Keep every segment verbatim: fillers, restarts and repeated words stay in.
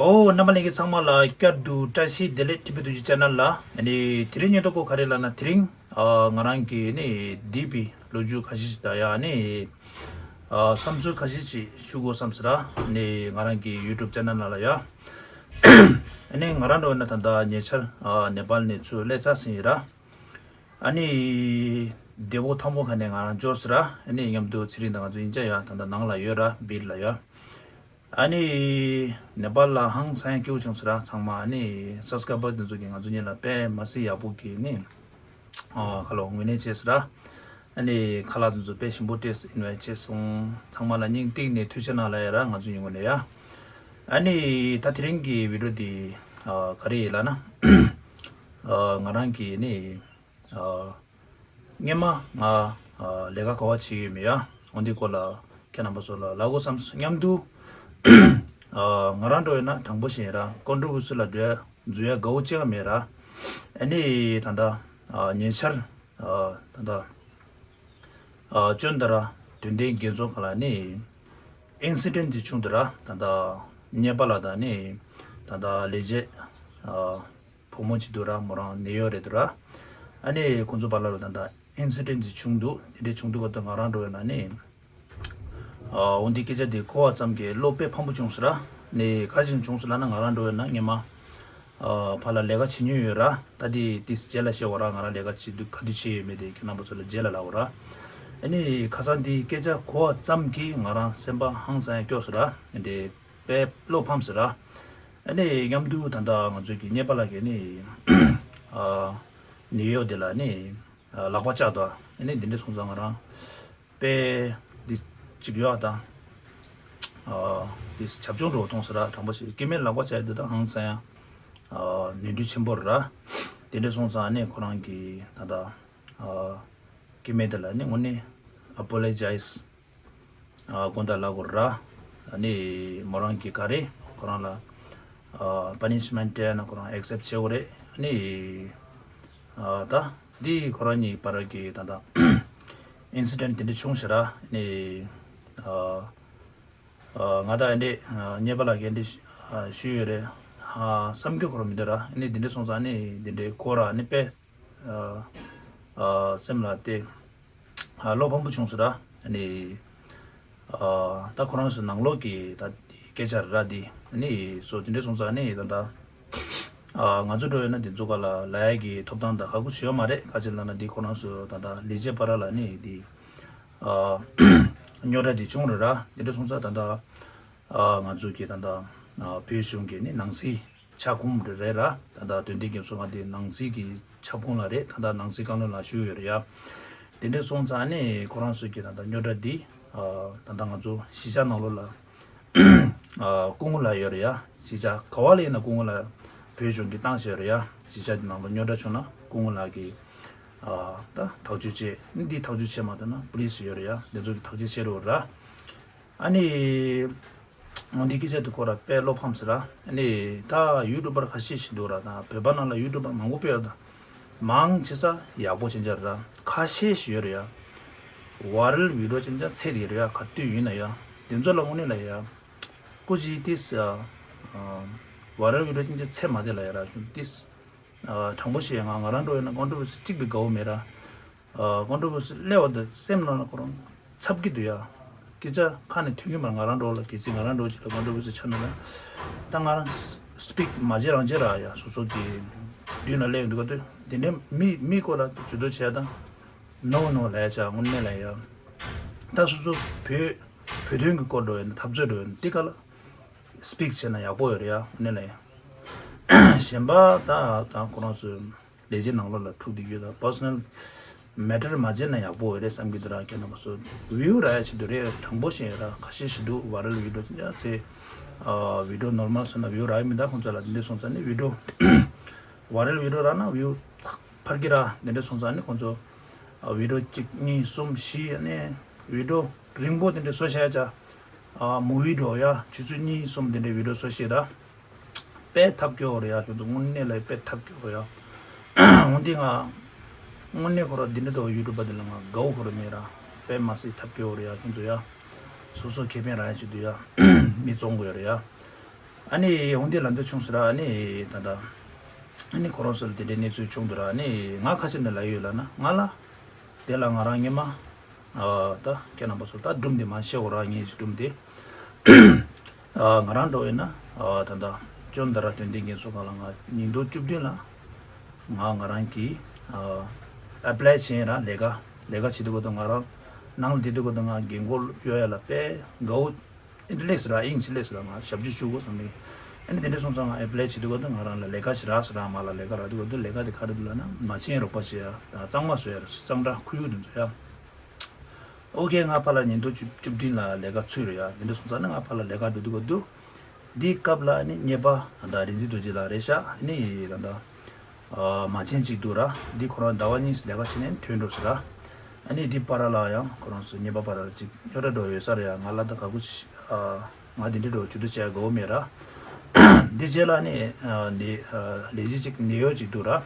ཨོ། རྣམ་པ་ལྷན་རྒྱས་ཚང་མ་ལ་བསྐྱར་དུ་བཀྲ་ཤིས་བདེ་ལེགས། ཊི་བི་ཏུ་ཅུ་ཆེ་ནལ་ལ། ཨ་ནི་དེ་རིང་སྙན་ཐོ་གོ་ག་རེ་ལབ་ན། དེ་རིང་ཨ་ང་རང་གི་ནི་འདས་པའི་ལོ་རྒྱུས་ཁ་ཤས་ཤིག་དང་། ཡང་ནི་ཨ་བསམ་ཚུལ་ཁ་ཤས་ཤིག་ཞུ་དགོས་བསམ་ཟེར་ར། ཨ་ནི་ང་རང་གི་ཡུ་ཊུབ་ཆེ་ནལ་ནང་ལ་ཡ། ཨ་ནི་ང་རང་འདྲ་བོ་ན་ད་ལྟ་ཉེ་ཆར་ཨ་ནེ་པཱལ་ནས་ཚུར་སླེབས་ཚར་ཟིན་ཡིན་ར། ཨ་ནི་བདེ་པོ་ཐང་པོ་ག་ནས་ང་རང་འབྱོར་ཟེར་ར། ཨ་ནི་མཉམ་དུ་ཚེ་རིང་དང་ང་ཚོ་ཡིན་ཅག་ཡ་ད་ལྟ་ནང་ལ་ཡོད་ར། བིར་ལ་ཡ། ཨ་ནི་ནེ་པཱལ་ལ་ཧང་སང་སྐྱིད་པོ་བྱུང་ཟེར་ར། ཚང་མ་ཨ་ནི་སབ་སི་ཀ་རའི་བར་དེ་ཚོ་གིས་ང་ཚོ་གཉིས་ལ་དཔེ་མ་སྲིད་ཡག་པོ་གི་ནི་ཨ་ཁ་ལོ་ངོས་ལེན་བྱས་ཟེར་ར། ཨ་ནི་ཁ་ལག་དེ་ཚོ་དཔེ་ཞིམ་པོ་སྤྲད། ཨིན་ཝའིཊ་བྱས་སོང་། ཚང་མ་ལ་སྙིང་ཐིག་ནས་ཐུགས་རྗེ་གནང་ལབ་ཡ་ར། ང་ཚོ་གཉིས་ངོས་ནས་ཡ། ཨ་ནི་ད་དེ་རིང་གི་བི་ཌི་ཡོ་འདི་ཨ་ག་རེ་ཡིན་ལབ་ན། ཨ་ང་རང་གི་ནི་ཨ་སྔོན་མ་ང་ཨ་ལས་ཀ་ག་བ་བྱེད་ཡོད་མེད་ཡ། འོ་འདི་སྐོར་ལ་ཁྱེད་རྣམ་པ་ཚོ་ལ་ལབ་དགོས་བསམ་སོང་། མཉམ་དུ་ཨ་ང་རང་འདྲ་བོ་ཡིན་ན་དང་པོ་ཞིག་ཡིན་ར། ཀོན་ཊི་བུ་སི་ལ་འགྲོ་ཡ་འཛུལ་ཡ་དགའ་བོ་ཅིག་མེད་ར། ཨ་ནི་ད་ལྟ་ཨ་ཉེ་ཆར་ཨ་ད་ལྟ་ཨ་ཅོན་ཏ་ར་དོན་ལྡན་རྒྱལ་ཚོགས་ཁང་ལ་ནི་ཨིན་སི་ཌེན་ཊི་ཅིག་བྱུང་འདུག་ར། ད་ལྟ་ཉེ་པ་ལ་ད་ནི་ད་ལྟ་ལས་བྱེད་ཨ་བུ་མོ་ཅིག་འདུག་ར། མོ་རང་ནེའུ་ཡོག་རེད་འདུག་ར། ཨ་ནི་ཁོང་ཚོ་བར་ལ་ལ་ད་ལྟ་ཨིན་སི་ཌེན་ཊི་ཅིག་བྱུང་འདུག་དེ་འདྲའི་བྱུང་འདུག་ག་ད་ང་རང་འདྲ་བོ་ཡིན་ན་ནི་ཨ་འོ་འདི་སྐད་ཆ་དེ་གོ་བ་ཙམ་གྱིས་བློ་དཔེ་ཕམ་པོ་བྱུང་ཟེར་ར། ནི་ག་རེ་བྱུང་ཟེར་ལབ་ན། ང་རང་འདྲ་བོ་ཡིན་ན་སྔོན་མ་ཨ་ཕར་ལ་ལས་ཀ་བྱེད་མྱོང་ཡོད་ར། ད་དེ་དེ་རྗེས་ལ་བཤད་དགོས་ར། ང་རང་ལས་ཀ་བྱེད་དུས་ག་དུས་བྱས་ཡོད་མེད་དེ་ཁྱེད་རྣམ་པ་ཚོ་ལ་རྗེས་ལ་ལབ་དགོས་ར། ཨ་ནི་ཁ་སང་དེ་སྐད་ཆ་གོ་བ་ཙམ་གྱིས་ང་རང་སེམས་པ་ཧང་སང་ཡ་སྐྱོ་ཟེར་ར། དེ་དཔེ་བློ་ཕམ་ཟེར་ར། ཨ་ནི་མཉམ་དུ་ད་ལྟ་ང་ཚོ་གི་ཉེ་པ་ལགས་ཀྱིས་ནི་ཨ་ནེའུ་ཡོག་དེ་ལ་ནི་ཨ་ལག་པ་བཅག་དང་། ཨ་ནི་འདི་འདྲ་སོང་ཙང་ང་རང་དཔེ་འདི་གཅིག་ཡོད་དང་། ཨ་འདི་བྱབ་ཆུང་འགྲོ་མཐོང་ཟེར་ར། དྲང་པོ་བཤད་སྐྱེ་དམན་ལག་པ་བཅག་ཡ་དེ་ད་ཧང་སང་ཡ་ཨ་ནོར་འཁྲུལ་ཆེན་པོ་རེད་ར། དེ་འདྲ་སོང་ཙང་ཨ་ནི་ཁོ་རང་གི་ད་ལྟ་ཨ་སྐྱེ་དམན་དེ་ལ་ནི་དངོས་གནས་ཨ་པོ་ལོ་ཇའི་ཟི་ཨ་དགོངས་དག་ལབ་དགོས་ར། ཨ་ནི་མོ་རང་གིས་ག་རེ་ཁོ་རང་ལ་ཨ་པ་ནི་ཤི་མེན་ཊི་སྤྲད་ན་ཁོ་རང་ཨེག་སེབ་བྱེད་དགོས་རེད། ཨ་ནི་ཨ་ད་འདི་ཁོ་རང་གཉིས་བར་གྱི་ད་ལྟ་ཨིན་སི་ཌེན་ཊི་དེ་འདྲ་བྱུང་ཟེར་ར། ཨ་ནི་ཨ་ཨ་ང་ད་ཨ་འདྲ་ཨ་ཉེ་པ་ལགས་ཀྱིས་འདི་ཨ་ཞུས་ཡོད་རེད། ཨ་བསམ་རྒྱུ་ཁོ་རང་མི་འདུག་ར། ཨ་ནི་འདི་འདྲ་སོང་ཙང་ཨ་ནི་འདི་འདྲའི་སྐོར་ར་ཨ་ནི་དཔེ་ཨ་ཨ་སེམས་ལ་དེ་ཨ་བློ་ཕམ་པོ་བྱུང་ཟེར་ར། ཨ་ནི་ཨ་ད་ཁོ་རང་ཚོ་ནང་ལོགས་ཀྱི་ད་སྐད་ཆ་ར་འདི་ཨ་ནི་སོ་དེ་འདྲ་སོང་ཙང་ཨ་ནི་ད་ལྟ་ཨ་ང་ཚོ་འགྲོ་ཡོད་ན་དེ་ཚོ་ག་ལ་ལབ་ཡ་གི་ཐོབ་ཐང་དང་ག་གུ་བྱེད་ཡོད་མ་རེད། ག་ཅི་ལབ་ན་འདི་ཁོ་རང་ཚོ་ད་ལྟ་ལས་བྱེད་བར་ལ་ནི་འདི་ཨ་རྙོག་དྲ་འདི་བྱུང་རེད་ར། དེ་འདྲ་སོང་ཙང་ད་ལྟ་ཨ་ང་ཚོ་གི་ད་ལྟ་ཨ་བོད་གཞུང་གི་ནི་ནང་སྲིད་ཁྱབ་ཁོངས་རེད་ར། ད་ལྟ་དོན་ལྡན་རྒྱལ་ཚོགས་ཁང་དེ་ནང་སྲིད་ཀྱི་ཁྱབ་ཁོངས་ལ་རེད། ད་ལྟ་ནང་སྲིད་བཀའ་བློན་ལ་ཞུགས་ཡོད་རེད་ཡ། དེ་འདྲ་སོང་ཙང་ནི་ཁོ་རང་ཚོ་གི་ད་ལྟ་རྙོག་དྲ་འདི་ཨ་ད་ལྟ་ང་ཚོ་གཞིས་ཆགས་ནང་ལོགས་ལ་ཨ་སྐུ་ངོ་ལགས་ཡོད་རེད་ཡ། གཞིས་ཆགས་ག་བ་ལ་ཡིན་ན་སྐུ་ངོ་ལགས་བོད་གཞུང་གིས་བཏང་བཞག་ཡོད་རེད་ཡ། གཞིས་ཆགས་དེ་ནང་ལ་རྙོག་དྲ་བྱུང་ན་སྐུ་ངོ་ལགས་ཀྱིས་ཨ་ད་ཐག་གཅོད་བྱེད། འདི་ཐག་གཅོད་བྱེད་མ་ཐུབ་ན་པུ་ལི་སི་ཡོད་རེད་ཡ། དེ་ཚོ་གིས་ཐག་གཅོད་བྱེད་རོགས་ར། ཨ་ནི། འོ་འདི་སྐད་ཆ་དེ་ཁོ་ར་དཔེ་བློ་ཕམ་ཟེར་ར། ཨ་ནི་ད་ཡུ་ཊུབ་པར་ཁ་ཤས་ཤིག་འདུག་ར། ད་བོད་པ་ནང་ལ་ཡུ་ཊུབ་པར་མང་པོ་དཔེ་ཡོད་ད། མང་ཆེ་ས་ཡག་པོ་ཅན་ཅག་ར། ཁ་ཤས་ཤིག་ཡོད་རེད་ཡ། ཝའི་རལ་བི་ཌི་ཡོ་ཅན་ཅག་ཚད་དེ་རེད་ཡ། ག་དུས་ཡིན་ན་ཡ། དེ་ཚོ་ལ་དངོས་གནས་ལ་ཡ། སྐུ་མཁྱེན་ཏིས། ཝའི་རལ་བི་ཌི་ཡོ་ཅན་ཅག་ཚད་མ་དེ་ལ་ཡ་ར་ཁྱོད་ཏིས། དྲང་པོ་བཤད་ང་ང་རང་འགྲོ་ཡོད་ན་ཀོན་ཊི་རོ་བར་སི་གཅིག་པའི་དགའ་བོ་མེད་ར། ཀོན་ཊི་རོ་བར་སི་སླེབས་པ་དང་སེམས་ནང་ལ་ཁོ་རང་འཚབ་ཀྱི་འདུག་ཡ། སྐད་ཆ་ཁ་ནས་ཐོན་གྱི་མ་རེད། ང་རང་འགྲོ་ལ་གལ་སྲིད་ང་རང་འགྲོ་ཅིག་ལ་ཀོན་ཊི་རོ་བར་སི་ཆགས་ན་ན། ད་ང་རང་སི་པིག་མ་བྱེད་རང་བྱེད་ར་ཡ། སོ་སོ་གི་མདུན་ལ་སླེབས་ཡོང་དུས་ག་དུས་དེ་འདྲའི་མི་མི་སྐོར་ལ་ཇུས་གཏོགས་བྱས་དང་། ནོ་ནོ་ལབ་ཡ་ཆ་དངོས་གནས་ལ་ཡ། ད་སོ་སོ་བོད་བོད་དོན་གྱི་སྐོར་འགྲོ་ཡོད་ན་འཐབ་རྩོད་འགྲོ་ཡོད་ན་དེ་ག་ལ་སི་པིག་བྱས་ན་ཡག་པོ་ཡོད་རེད་ཡ། དངོས་གནས་ལ་ཡ། གཞན་པ་ད་ད་ཁོ་རང་ཚོའི་ལས་བྱེད་ནང་ལོགས་ལ་འཁྲུག་བསྡད་ཡོད་ལ་པར་སོ་ནལ་མེ་ཊར་མ་བྱས་ན་ཡག་པོ་ཡོད་རེད་བསམ་གྱི་འདུག་ར། ཁྱེད་རྣམ་པ་ཚོ་བིའུ་རག་ཡ་ཆེད་དུ་རེད། དྲང་པོ་བཤད་ཡ་ར་ཁ་ཤས་ཤིག་འདུག་ཝའི་རལ་བི་ཌི་ཡོ་ཅན་ཅག་ཚེ་ཨ་བི་ཌི་ཡོ་ནོར་མལ་སོང་ན་བིའུ་རག་གི་མི་འདུག་ཁོང་ཚོ་ལ་འདི་འདྲ་སོང་ཙང་ནི་བི་ཌི་ཡོ་ཝའི་རལ་བི་ཌི་ཡོ་རག་ན་བིའུ་འཕར་གྱི་ར། འདི་འདྲ་སོང་ཙང་ནི་ཁོང་ཚོ་ཨ་བི་ཌི་ཡོ་གཅིག་གཉིས་གསུམ་བཞི་ནས་བི་ཌི་ཡོ་རིང་པོ་འདི་འདྲ་བཟོ་བྱ་ཡ་ཆ། ཨ་མུ་བི་འགྲོ་ཡ་ཆུ་ཚོད་གཉིས་གསུམ་དེ་འདྲའི་བི་ཌི་ཡོ་བཟོ་ཤེས་ད། དཔེ་ཐབས་སྐྱོ་བོ་རེད་ཡ། ཁྱོད་ཚོ་དངོས་གནས་ལ་དཔེ་ཐབས་སྐྱོ་བོ་ཡ། འོན་ཏེ་ང་དངོས་གནས་ཁོ་ར་འདི་འདྲ་འགྲོ་ཡུ་ཊུབ་པ་འདི་ལ་ང་དགའ་བོ་ཁོ་ར་མེད་ར། དཔེ་མ་སྲིད་ཐབས་སྐྱོ་བོ་རེད་ཡ་ཁྱོད་ཚོ་ཡ། སོ་སོ་ཁེ་ཕན་རག་ཡ་ཆེད་དུ་ཡ། མི་བཙོང་དགོས་རེད་ཡ། ཨ་ནི་འོང་དེ་ལ་འདི་བྱུང་ཟེར་ར། ཨ་ནི་ད་ལྟ་ཨ་ནི་ཁོ་རང་ཚོ་ལ་དེ་འདྲའི་གནས་ཚུལ་བྱུང་འདུག་ར། ཨ་ནི་ང་ཁ་ཤས་ནས་ལབ་ཡོད་ལབ་ན། ང་ལ་དེ་ལ་ང་རང་སྔོན་མ་ཨ་ད་ཁྱེད་རྣམ་པ་ཚོ་ད་སྒྲུང་དེ་མ་བཤད་གོ་ར། ངས་ཅིག་སྒྲུང་དེ་ཨ་ང་རང་འགྲོ་ཡོད་ན་ཨ་ད་ལྟ་ཅོན་ཏ་ར་དོན་ལྡན་རྒན་གསོ་ཁང་ལ་ང་ཉིས་སྟོང་བཅུ་བདུན་ལ་ང་ང་རང་གིས་ཨ་ཨེ་པ་ལའི་བྱས་ར། ལས་ཀ་ལས་ཀ་བྱེད་དུས་སྐབས་དུ་ང་རང་ནང་ལ་བསྡད་དུས་སྐབས་དུ་ང་རྒན་གོག་གཡོག་ཡ་ལ་དཔེ་དགའ་བོ། ཨིན་ཏི་ལེགས་ར། ཨིན་ཅི་ལེགས་ར། ང་ཞབས་ཕྱི་ཞུ་དགོས་བསམ་ནས། ཨ་ནི་དེ་འདྲ་སོང་ཙང་ང་ཨེ་པ་ལའི་བྱེད་དུས་སྐབས་དུ་ང་རང་ལ་ལས་ཀ་ཞིག་རག་ཟེར་ར། མ་ལ་ལས་ཀ་རག་དུས་སྐབས་དུ་ལས་ཀ་དེ་ག་རེ་འདུག་ལབ་ན། མ་བྱན་རོགས་པ་བྱེད་ཡ་དང་གཙང་མ་བཟོ་ཡ་ར། གཙང་སྦྲ་ཁོར་ཡུག་དེ་ཚོ་ཡ། ཨོ་ཁེ། ང་ཕར་ལ་ཉིས་སྟོང་བཅུ་བདུན་ལ་ལས་ཀ་ཚུད་རེད་ཡ། དེ་འདྲ་སོང་ཙང་ནི་ང་ཕར་ལ་ལས་ཀ་འགྲོ་དུས་སྐབས་དུ། འདིའི་སྐབས་ལ་ནི་གཉེར་པ་ད་ལྟ་རིག་འཛིན་རྡོ་རྗེ་ལགས་རེད་ཤག་ནི་ད་ལྟ་ཨ་མ་བྱན་གཅིག་འདུག་ར། འདི་ཁོ་རང་ཟླ་བ་གཉིས་ལས་ཀ་བྱས་ནས་ཐོན་འགྲོ་ཟེར་ར། ཨ་ནི་འདི་བར་ལ་ཡང་ཁོ་རང་ཚོ་གཉེར་པ་བར་ལ་ཅིག་རྙོག་དྲ་འགྲོ་ཡོད་ས་རེད་ཡ། ང་ལ་ད་ག་གུ་ཅི་ཨ་ང་འདི་འདྲ་འགྲོ་ཇུས་གཏོགས་བྱས་དགའ་བོ་མེད་ར། འདི་རྗེས་ལ་ནི་ཨ་འདི་ཨ་ལས་གཞི་ཅིག་ནད་གཡོག་ཅིག་འདུག་ར།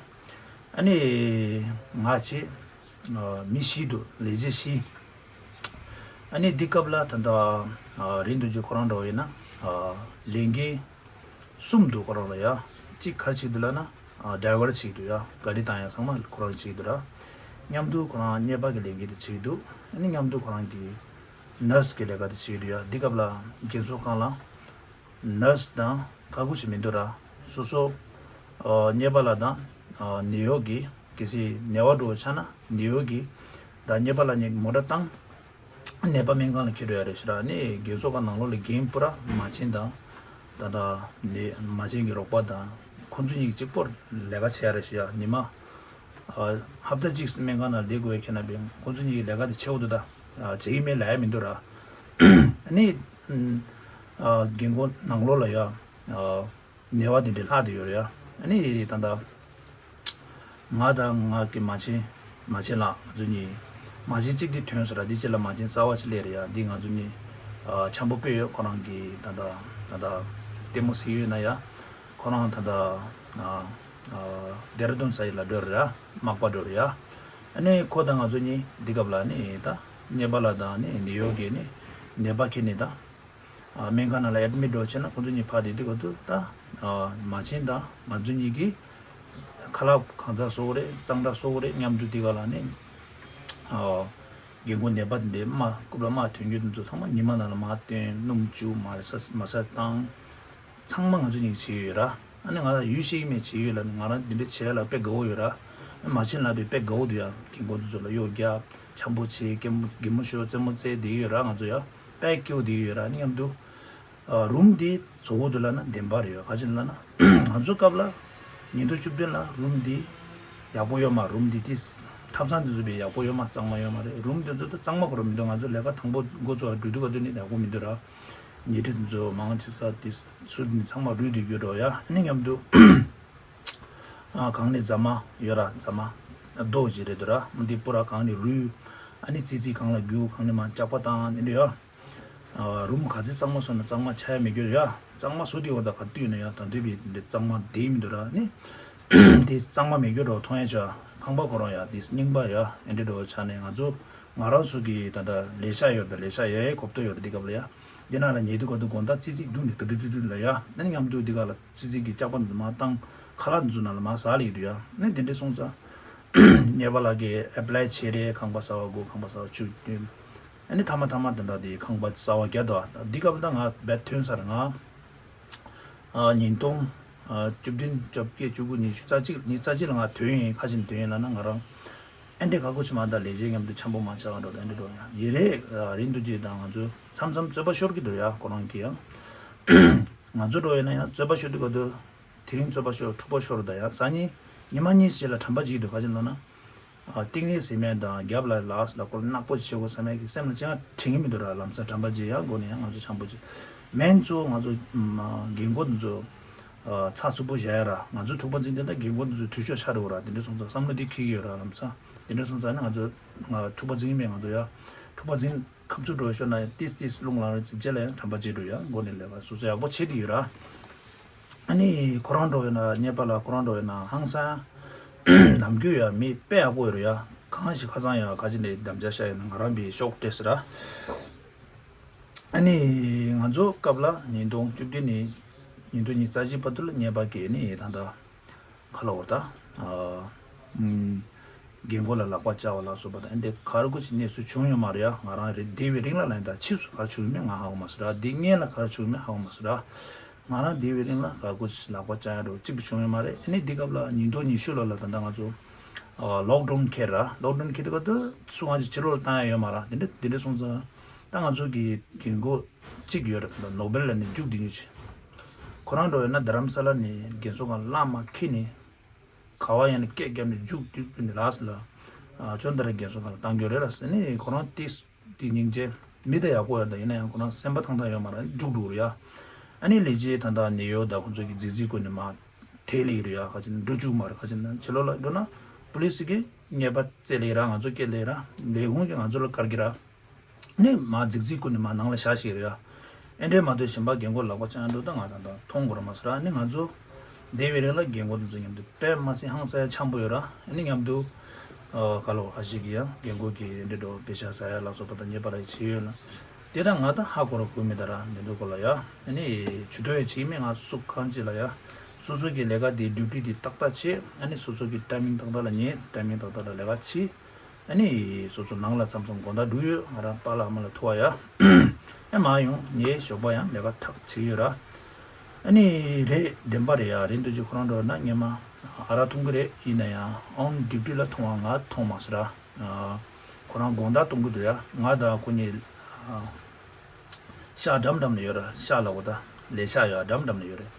ཨ་ནི་ང་ཆེ་ཨ་མི་བཞི་འདུག་ལས་བྱེད་བཞི། ཨ་ནི་འདི་སྐབས་ལ་ད་ལྟ་ཨ་རིག་འཛིན་རྡོ་རྗེ་ཁོ་རང་འདྲ་བོ་ཡིན་ན་ཨ་ལས་འགན་གསུམ་འདུག་ཁོ་རང་ལ་ཡ། གཅིག་ག་རེ་བྱེད་འདུག་ལབ་ན་ཨ་ཌ་རའི་ཝར་བྱེད་འདུག་ཡ། ག་རི་བཏང་ཡ་ཚང་མ་ཁོ་རང་བྱེད་འདུག་ར། མཉམ་དུ་ཁོ་རང་གཉེར་པ་གི་ལས་འགན་དེ་བྱེད་འདུག་ཨ་ནི་མཉམ་དུ་ཁོ་རང་གི་ནར་སི་གི་ལས་ཀ་དེ་བྱེད་འདུག་ཡ། འདི་སྐབས་ལ་རྒན་གསོ་ཁང་ལ་ནར་སི་དང་ག་གུ་ཞིག་མི་འདུག་ར། སོ་སོ་ཨ་གཉེར་པ་ལགས་དང་ཨ་ནད་གཡོག་གི་གལ་སྲིད་ནད་པ་འགྲོ་ཆགས་ན་ནད་གཡོག་གི་དང་གཉེར་པ་ལགས་གཉིས་མོ་ཊ་བཏང་། ནད་པ་སྨན་ཁང་ལ་འཁྱེར་འགྲོ་ཡ་རེད་ཤག་ར། ནི་རྒན་གསོ་ཁང་ནང་ལོགས་ལ་རྒན་པུ་ར་མ་བྱན་དང་ད་ལྟ་ནི་མ་བྱན་གྱི་རོགས་པ་དང་ཁོང་ཚོ་གཉིས་གཅིག་པོར་ལས་ཀ་བྱེད་ཡ་རེད་ཤག་ཡ། ཉི་མ་ཨ་ཧབ་ཏ་གཅིག་སྨན་ཁང་ནང་བསྡད་དགོས་ཡ་ཁྱེད་རྣམ་པས་ཁོང་ཚོ་གཉིས་ཀྱི་ལས་ཀ་དེ་བྱེད་འོ་འདུག་ད། ཨ་བྱེད་ཀྱི་མེད་ལབ་ཡ་མི་འདུག་ར། ནི་ཨ་རྒན་གོག་ནང་ལོགས་ལ་ཡ་ཨ་ནད་པ་དེ་འདྲའི་ལྷག་བསྡད་ཡོད་རེད་ཡ། ཨ་ནི་ད་ལྟ་ང་དང་ང་གི་མ་བྱན་མ་བྱན་ལགས་ང་ཚོ་གཉིས། མ་བྱན་གཅིག་དེ་ཐོན་སོང་ར། དེ་རྗེས་ལ་མ་བྱན་གསར་པ་ཞིག་སླེབས་རེད་ཡ། འདི་ང་ཚོ་གཉིས་ཨ་འཆམ་པོ་དཔེ་ཡོད། ཁོ་རང་གི་ད་ལྟ་ད་ལྟ་ལྟད་མོ་གཟིགས་ཡོད་ན་ཡ། ཁོ་རང་ད་ལྟ་ཨ་ཨ་ལྡེ་ར་ལྡུན་ས་ཡི་ལ་འགྲོ་རེད་ཡ། མག་པ་འགྲོ་རེད་ཡ། ཨ་ནི་ཁོ་དང་ང་ཚོ་གཉིས་འདི་སྐབས་ལ་ནི་ད་གཉེར་པ་ལགས་དང་ནི་ནིའུ་ཡོག་གི་ནི་ནད་པ་ཁྱེར་ནི་ད། ཨ་སྨན་ཁང་ནང་ལ་ཨེ་ཌི་མིཊ་འགྲོ་བྱས་ན་ཁོང་ཚོ་གཉིས་ཕར་བསྡད་དུས་སྐབས་དུ་ད་ཨ་མ་བྱན་དང་ང་ཚོ་གཉིས་ཀྱིས་ཁ་ལག་གང་ཟག་བཟོ་གི་རེད། གཙང་སྦྲ་བཟོ་གི་རེད། མཉམ་དུ་འདི་ག་ལ་ནི་ཨ་རྒན་གོག་ནད་པ་འདི་མར་རྐུབ་ལ་མར་ཐོན་རྒྱུ་དེ་ཚོ་ཚང་མ་ཉི་མ་ནང་ལ་མར་བཏོན། སྣུམ་བྱུག་མར་ས་མར་ས་བཏང་། ཚང་མ་ང་ཚོ་གཉིས་ཀྱིས་བྱས་ཡོད་ར། ཨ་ནི་ང་ལ་ཡུལ་ཤེས་ཀྱི་མེད་བྱས་ཡོད་ལབ་ནི། ང་རང་འདི་འདྲ་བྱས་ལ་དཔེ་དགའ་བོ་ཡོད་ར། མ་བྱན་ལབ་དུས་དཔེ་དགའ་བོ་འདུག་ཡ། རྒན་གོག་དེ་ཚོ་ལ་གཡོ་རྒྱག་འཆམ་པོ་བྱེད། གད་མོ་གད་མོ་ཤོར་རྩེད་མོ་རྩེ་བསྡད་ཡོད་ར། ང་ཚོ་ཡ་དཔེ་སྐྱིད་པོ་བསྡད་ཡོད་ར། ཨ་ནི་མཉམ་དུ་ཨ་རུམ་དེ་བཟོ་བོ་འདུག་ལབ་ན་བདེན་པ་རེད་ཡ། ག་ཅི་ལབ་ན་ང་ཚོ་སྐབས་ལ་ཉིས་སྟོང་བཅུ་བདུན་ལ་རུམ་དེ་ཡག་པོ་ཡོད་མ། རུམ་དེ་དེ་ཐབ་ཚང་དེ་ཚོ་དཔེ་ཡག་པོ་ཡོད་མ། གཙང་མ་ཡོད་མ་རེད། རུམ་དེ་ཚོ་ད་གཙང་མ་ཁོ་རང་མི་འདུག་ང་ཚོ་ལས་ཀ་དང་པོ་འགོ་ཚུགས་པ་འགྲོ་དུས་ག་དུས་ནི་ཡག་པོ་མི་འདུག་ར། ཉལ་ཁྲི་དེ་ཚོ་མང་ཆེ་ས་དེ་ཚུར་ནི་ཚང་མ་རུལ་དུ་གྱུར་འགྲོ་ཡ། ཨ་ནི་མཉམ་དུ་ཨ་གང་ནི་རྫ་མ་ཡོད་ར། རྫ་མ་རྡོ་ཅིག་རེད་འདུག་ར། འདི་པུ་ར་གང་ནི་རུལ། ཨ་ནི་ཙི་ཙི་གང་ལ་རྒྱུ། གང་ནི་མ་ལྕགས་པ་བཏང་ནི་འདྲ་ཡ། ཨ་རུམ་ག་ཚོད་གཙང་མ་བཟོས་ན་གཙང་མ་ཆགས་ཡ་མི་འགྱུར་ཡ། གཙང་མ་བཟོ་དུས་འོ་ད་ག་དུས་ན་ཡ། ད་དུས་པའི་འདི་གཙང་མ་བསྡད་མི་འདུག་ར། ནི་དེ་གཙང་མ་མི་འགྱུར་རོ། མཐོང་ཡ་ཆོ་ཁང་པ་ཁོ་རང་ཡ་དེ་རྙིང་པ་ཡ། ཨེ་འདྲ་འགྲོ་ཆ་ནས་ང་ཚོ་ང་རང་ཚོ་གི་ད་ལྟ་ལས་ཤག་ཡོད་ར། ད་ལས་ཤག་ཡ་ཡའི་གོ་ཐོས་ཡོད་ར། འདི་སྐབས་ལ་ཡ་འདི་ནང་ལ་ཉལ་དུས་ག་དུས་དགོང་དག་ཙི་ཙི་རྒྱུག་ནི་ཏི་ཏི་ཏི་ཏི་ལ་ཡ། ཨ་ནི་མཉམ་དུ་འདི་ག་ལ་ཙི་ཙི་གི་ལྕགས་པ་འདི་མ་བཏང་། ཁ་ལག་འདི་ཚོ་ནང་ལ་མ་ཟ་ལེ་འདུག་ཡ། ཨ་ནི་དེ་འདྲ་སོང་ཙང་གཉེར་པ་ལགས་ཀྱིས་ཨེ་པ་ལའི་བྱས་རེད། ཁང་པ་གསར་པ་དགོས། ཁང་པ་གསར་པ་བཅུག་དུས། ཨ་ནི་མཐའ་མ་མཐའ་མ་དེ་འདྲ་དེ་ཁང་པ་གསར་པ་རྒྱག་འདུག་ཨ། འདི་སྐབས་ད་ང་རྦད་ཐོན་ཚར། ང་ཨ་ཉིས་སྟོང་ཨ་བཅུ་བདུན་བཅོ་བརྒྱད་བཅུ་དགུ་ཉི་ཤུ་རྩ་གཅིག་ཉི་ཤུ་རྩ་གཅིག་ལ་ང་ཐོན་ཡིན། ག་ཅི་ནས་ཐོན་ཡིན་ལབ་ན་ང་རང་ཨེ་འདྲའི་ཁ་ཁུ་ཆུ་མ་དང་ལས་བྱེད་མཉམ་དུ་འཆམ་པོ་མ་ཆགས་འགྲོ་དང་ཨེ་འདྲ་འགྲོ་ཡ་ཡིན་རེད། ཨ་རིག་འཛིན་རྡོ་རྗེ་དང་ང་ཚོ་མཚམས་མཚམས་རྩོད་པ་ཤོར་གྱི་འདུག་ཡ། ཁོ་རང་གིས་ཡང་ང་ཚོ་འགྲོ་ཡོད་ན་ཡང་རྩོད་པ་ཤོར་དུས་ག་དུས་དེ་རིང་རྩོད་པ་ཤོར་འཁྲུག་པ་ཤོར་ད་ཡ། སང་ཉིན་ཉི་མ་གཉིས་ཤིག་ལ་དྲན་པ་བརྗེད་ཀྱི་འདུག་ག་ཅི་ལབ་ན། ཨ་ཏིང་ལི་ཟེར་མཁན་དང་རྒྱབ་ལ་ལགས་ལ་ཁོ་ནག་པོ་བྱེད་དགོས་བསམ་ཡས་ཀྱི་སེམས་ལ་ཅང་དྲན་གྱི་མི་འདུག་ར། ལམ་སང་དྲན་པ་བརྗེད་ཡ་སྒོ་ནས་ཡང་ང་ཚོ་འཆམ་པོ་བྱེད། སྨན་གཙོ་ང་ཚོ་ཨ་རྒན་གོག་འདི་ཚོ་ཨ་ཚགས་ཚུད་པོ་བཞག་ཡ་ར། ང་ཚོ་འཁྲུག་པ་འཛིང་དེ་འདྲ་རྒན་གོག་འདི་ཚོ་འཐུས་ཤོར་ཆགས་འགྲོ་གི་ར། དེ་འདྲ་སོང་ཙང་བསམ་བློ་འདི་འཁྱེར་གྱི་ཡོད་ར། ལམ་སང་དེ་འདྲ་སོང་ཙང་ནི་ང་ཚོ་ང་འཁྲུག་པ་འཛིང་གི་མེད། ང་ཚོ་ཡ་འཁྲུག་པ་འཛིང་ཁབ་ཚུབ་འགྲོ་ཤོར་ན་ཡང་ཏིས་ཏིས་རླུང་ལངས་རེད་ཟེར། རྗེས་ལ་ཡང་དྲན་པ་བརྗེད་འགྲོ་ཡ། སྒོ་ནས་ལས་ཀ་སོ་སོ་ཡག་པོ་བྱེད་དེ་ཡོད་ར། ཨ་ནི་ཁོ་རང་འགྲོ་ཡོད་ན་གཉེར་པ་ལགས་ཁོ་རང་འགྲོ་ཡོད་ན་ཧང་སང་ནམ་རྒྱུན་ཡ་མི་དཔེ་ཡག་པོ་ཡོད་རེད་ཡ། གང་ཞིག་ཁ་སང་ཡ་ཁ་ཅིག་ནས་དམ་བཅའ་བཞག་ཡོད་ན་ང་རང་བི་ཤོག་སྤྲད་ཟེར་ར། ཨ་ནི་ང་ཚོ་སྐབས་ལ་ཉིས་སྟོང་བཅུ་བདུན་ནས་ ཉིས་སྟོང་ཉི་ཤུ་རྩ་གཅིག་བར་དུ་ལ་ཉེས་པ་གི་ནི་ད་ལྟ་ཁ་ལོ་བར་ད་ཨ་ཨུམ་རྒན་རྒོན་ལ་ལག་པ་བཅག་པ་ལ་སོགས་པ་དང་ཨ་འདི་ག་རེ་གོ་ཞིག་གནས་ཚུལ་བྱུང་ཡོད་མ་རེད་ཡ། ང་རང་རེད་བསྡད་པའི་རིང་ལ་ལན་ད་ཕྱིས་སུ་ག་རེ་བྱུང་ཡོད་མེད་ང་ཧ་གོ་མ་སོང་ར། འདི་སྔོན་ལ་ག་རེ་བྱུང་ཡོད་མེད་ཧ་གོ་མ་སོང་ར། ང་རང་བསྡད་པའི་རིང་ལ་ག་རེ་གོ་ཞིག་ལག་པ་བཅག་ཡ་འགྲོ་གཅིག་པུ་བྱུང་ཡོད་མ་རེད། ཨ་ནི་འདི་སྐབས་ལ་ཉིས་སྟོང་ཉི་ཤུ་ལོ་ལ་ད་ལྟ་ང་ཚོ་ཨ་ལོག་ཌའུན་ཁེལ་ར། ལོག་ཌའུན་ཁེལ་དུས་སྐབས་དུ་སུ་གང་ཞིག་ཕྱི་ལོགས་ལ་བཏང་ཡ་ཡོད་མ་ར། འདི་འདྲ་འདི་འདྲ་སོང་ཙང་ད་ང་ཚོ་གི་རྒན་རྒོན་གཅིག་ཡོད་རེད། ད་ནོ་བེལ་ལ་ནི་རྒྱུགས་འདི་ཉིད་ཆེ། ཁོ་རང་འགྲོ་ཡོད་ན་རྡ་རམ་ས་ལ་ནི་རྒན་གསོ་ཁང་བླ་མ་ཁྱེར་ནི་ག་བ་ཡང་ནི་སྐད་བརྒྱབ་ནི་རྒྱུགས་རྒྱུགས་རྒྱུགས་ནི་ལགས་ལ་ཅོན་ཏ་ར་རྒན་གསོ་ཁང་ལ་བཏང་རྒྱུ་རེད་ལ་ཟེར་ནི་ཁོ་རང་ཏིས་ཏི་སྙིང་རྗེ་མི་ད་ཡག་པོ་ཡོད་ད། ཡིན་ན་ཡང་ཁོ་རང་སེམས་པ་ཐང་ཐང་ཡོད་མ་རེད། རྒྱུགས་འགྲོ་རེད་ཡ། ཨ་ནི་ལས་བྱེད་ད་ད་ནི་ཡོད་ད་ཁོ་ཚོ་གི་རྫིག་རྫིག་ཀུན་ནི་མ་དེ་ལེགས་རེད་ཡ། ཁ་ཅིག་འགྲོ་བཅུག་མ་རེད། ཁ་ཅིག་ཕྱི་ལོགས་ལ་འགྲོ་ན་པུ་ལི་སི་གིས་ཉེས་པ་བཙལ་ལེ་ར། ང་ཚོ་སྐད་ལེ་ར། ལས་ཁུངས་ཀྱིས་ང་ཚོ་ལ་བཀར་གི་ར། ནི་མ་རྫིག་རྫིག་ཀུན་ནི་མ་ནང་ལ་བཞག་ཤེས་རེད་ཡ། ཨེ་འདྲས་མ་གཏོགས་གཞན་པ་རྒན་རྒོན་ལག་པ་བཅག་འགྲོ་ད་ང་ད་ད་མཐོང་དགོས་ར་མ་ཟེར་ར། ནི་ང་ཚོ་འདས་པའི་རིང་ལ་རྒན་རྒོན་དེ་ཚོ་མཉམ་དུ་དཔེ་མ་སྲིད་ཧང་སང་ཡ་འཆམ་པོ་ཡོད་ར། ནི་མཉམ་དུ་ཨ་ཁ་ལོ་ཨ་ཞིག་གི་ཡང་རྒན་རྒོན་གྱི་ཨེ་འདྲས་འགྲོ་པེ་ཤ་ཟ་ཡ་ལ་སོགས་པ་དང་ཉེས་པ་ལ་བྱེད་ཡོད་ལ། དེ་དང་ང་ད་ཧ་གོ་ར་གོ་མི་ད་ར་འདི་འདྲ་གོ་ལ་ཡ། ཨ་ནི་ཇུས་གཏོགས་ཡ་བྱེད་མི་ང་སུ་གང་ཅི་ལ་ཡ། སོ་སོ་གི་ལས་ཀ་དེ་ཌིའུ་ཊི་དེ་ཏག་ཏག་བྱེད། ཨ་ནི་སོ་སོ་གི་ཊའི་མིང་ཏག་ཏག་ལ་ཉལ། ཊའི་མིང་ཏག་ཏག་ལ་ལས་ཀ་བྱེད། ཨ་ནི་སོ་སོ་ནང་ལ་མཚམས་མཚམས་དགོང་དག་འགྲོ་ཡོད། ང་རང་པཱ་ལགས་ཨ་མ་ལགས་ཐུག་པ་ཡ། ཨེ་མ་ཡོང་ངའི་ཞོགས་པ་ཡང་ལས་ཀ་ཐག་བྱེད་ཡོད་ར། ཨ་ནི་རེད་བདེན་པ་རེད་ཡ། རེད་འདུག་ཅེས་ཁོ་རང་འགྲོ་ན་སྔན་མ་ཨ་རག་འཐུང་གི་རེད། ཡིན་ན་ཡང་ཨོན་ཌིའུ་ཊི་ལ་འཐུང་བ་ང་འཐུང་མ་སོང་ར། ཁོ་རང་དགོང་དག་འཐུང་གི་འདུག་ཡ། ང་དང་ཁོ་གཉིས་ཤག་འགྲམ་འགྲམ་ལ་ཡོད་ར། ཤག་ལ་འོ་ད་ལས་ཤག་ཡོད་འགྲམ་འགྲམ་ལ་ཡོད་རེད།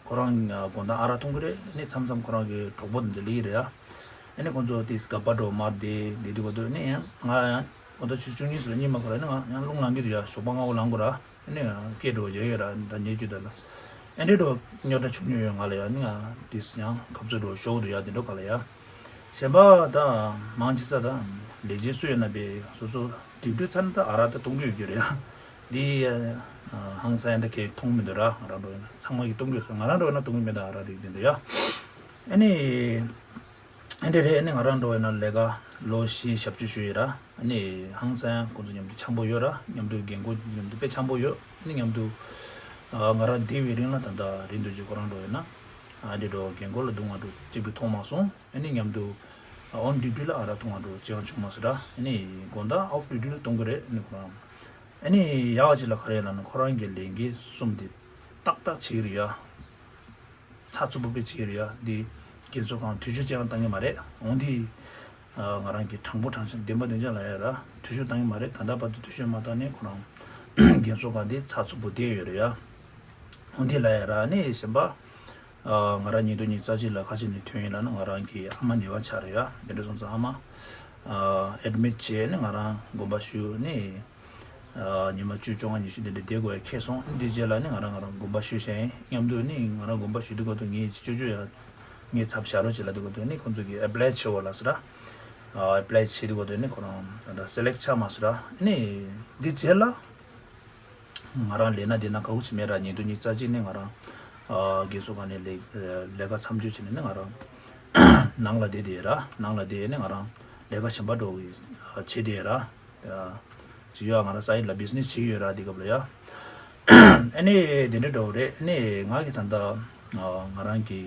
ཁོ་རང་དགོང་དག་ཨ་རག་འཐུང་གི་རེད། ཨ་ནི་མཚམས་མཚམས་ཁོ་རང་གི་གྲོགས་པོ་དེ་འདྲ་སླེབས་ཀྱི་རེད་ཡ། ཨ་ནི་ཁོ་ཚོ་དེ་སྐབས་པ་འགྲོ་མར་བསྡད་བསྡད་དུས་ག་དུས་ནི་ཡང་ང་ཡང་འོ་ད་ཆུ་ཆུང་གཉིས་སུ་ལ་གཉིད་མ་ཁུག་ར། ནི་ང་ཡང་རླུང་ལངས་ཀྱི་འདུག་ཡ། ཞོགས་པ་སྔ་པོ་ལངས་དགོས་ར། ཨ་ནི་སྐད་འགྲོ་བརྗོད་ཡོད་ར། ད་ཉལ་རྒྱུ་ད་ལ་ཨེ་འདྲས་འགྲོ་རྙོག་དྲ་བྱུང་མྱོང་ཡོད། ང་ལ་ཡ་ནི་ང་དེ་ཡང་ཁབ་ཚུ་འགྲོ་ཤོག་འདུག་ཡ། དེ་འགྲོ་ག་ལ་ཡ། གཞན་པ་ད་མང་ཆེ་ས་ད་ལས་བྱེད་སུ་ཡོད་ན་པས་སོ་སོ་ཌིའུ་ཊི་ཚར་ན་ད་ཨ་རག་ད་གཏོང་གི་ཡོད་རྒྱུ་རེད་ཡ། འདི་ཧང་སང་ཡ་ད་གས་མཐོང་མི་འདུག་ར། ང་རང་འགྲོ་ཡོད་ན་ཚང་མ་གིས་གཏོང་གི་ཡོད་ས། ང་རང་འགྲོ་ཡོད་ན་གཏོང་གི་མེད། ད་ཨ་རག་རིགས་དེ་འདུག་ཡ། ཨ་ནི། ཨེ་འདྲས་རེད། ཨ་ནི་ང་རང་འགྲོ་ཡོད་ན་ལས་ཀ་ལོ་བཞི་ཞབས་ཕྱི་ཞུས་ཡོད་ར། ཨ་ནི་ཧང་སང་ཁོང་ཚོ་མཉམ་དུ་འཆམ་པོ་ཡོད་ར། མཉམ་དུ་རྒན་རྒོན་མཉམ་དུ་དཔེ་འཆམ་པོ་ཡོད། ཨ་ནི་མཉམ་དུ་ཨ་ང་རང་བསྡད་པའི་རིང་ལ་ད་ལྟ་རིང་དུ་ཅིག་ཁོ་རང་འགྲོ་ཡོད་ན་ཨ་འདྲས་འགྲོ་རྒན་རྒོན་ལ་སྡུག་བསྔལ་འགྲོ་གཅིག་པུ་མཐོང་མ་སོང་། ཨ་ནི་མཉམ་དུ་ཨོན་ཌིའུ་ཊི་ལ་ཨ་རག་འཐུང་བ་འགྲོ་གཅིག་ཡང་བྱུང་མ་སོང་ར། ཨ་ནི་དགོང་དག་ཨོཕ་ཌིའུ་ཊི་ལ་གཏོང་གི་རེད། ཨ་ནི་ཁོ་རང་ཨ་ནི་ཡག་ཅིག་ལ་ག་རེ་ལབ་ན་ཁོ་རང་གི་ལས་འགན་གསུམ་དེ་ཏག་ཏག་བྱེད་ཀྱི་རེད་ཡ། ཚགས་ཚུད་པོ་དཔེ་བྱེད་ཀྱི་རེད་ཡ། འདི་རྒན་གསོ་ཁང་དུས་ཚོད་ཅི་ཡང་བཏང་གི་མ་རེད། འོན་ཏེ་ང་རང་གི་དྲང་པོ་དྲང་བཞག་བདེན་པ་བདེན་བྱ་ལབ་ཡ་ར། དུས་ཚོད་བཏང་གི་མ་རེད། ད་ལྟ་བར་དུ་དུས་ཚོད་མ་བཏང་ནས་ཁོ་རང་རྒན་གསོ་ཁང་འདི་ཚགས་ཚུད་པོ་བསྡད་ཡོད་རེད་ཡ། འོན་ཏེ་ལབ་ཡ་ར། ནི་གཞན་པ་ང་རང་ཉིས་སྟོང་ཉི་ཤུ་རྩ་གཅིག་ལ་ཁ་ཆེ་ནས་ཐོན་ཡིན་ལབ་ན་ང་རང་གི་ཨ་མ་ནད་པ་ཆགས་རེད་ཡ། དེ་འདྲ་སོང་ཙང་ཨ་མ་ཨེ་ཌི་མིཊ་བྱས་ནས་ང་རང་དགོངས་པ་ཞུ་ནས། ཉི་མ་བཅུ་བཅོ་ལྔ་ཉི་ཤུ་དེ་འདྲ་བསྡད་དགོས་ཡ་ཁེལ་སོང་། འདི་རྗེས་ལ་ནི་ང་རང་ང་རང་དགོངས་པ་ཞུས་ཤིང་མཉམ་དུ་ནི་ང་རང་དགོངས་པ་ཞུ་དུས་སྐབས་དུ་ངས་ཅི་ཅོ་ཅོ་ཡ་ངའི་ཚབ་བྱ་རོགས་བྱེད་ལ་དུས་སྐབས་དུ་ནི་ཁོང་ཚོ་གིས་ཨེ་པ་ལའི་བྱེད་འོ་ལ་ཟེར་ར། ཨེ་པ་ལའི་བྱེད་དུས་སྐབས་དུ་ནི་ཁོ་རང་ད་སེ་ལེག་ཆགས་མ་སོང་ར། ནི་འདི་རྗེས་ལ་ང་རང་ལས་ན་འདི་ན་ག་གུ་ཅི་མེད་ར། ཉིས་སྟོང་ཉི་ཤུ་རྩ་གཅིག་ནི་ང་རང་རྒན་གསོ་ཁང་ནས་ལས་ལས་ཀ་མཚམས་འཇོག་བྱས་ནས་ནི་ང་རང་ནང་ལ་བསྡད་དེ་ར། ནང་ལ་བསྡད་ནི་ང་རང་ལས་ཀ་གཞན་པ་འགྲོ་བྱེད་དེ་ར། ཅི་ཡོད་ང་རང་སའིཌ་ལ་བི་ཛི་ནེ་སི་བྱེད་ཀྱི་ཡོད་ར་འདི་སྐབས་ལ་ཡ། ཨ་ནི་དེ་འདྲ་འགྲོ་རེད། ཨ་ནི་ང་གི་ད་ལྟ་ང་རང་གི་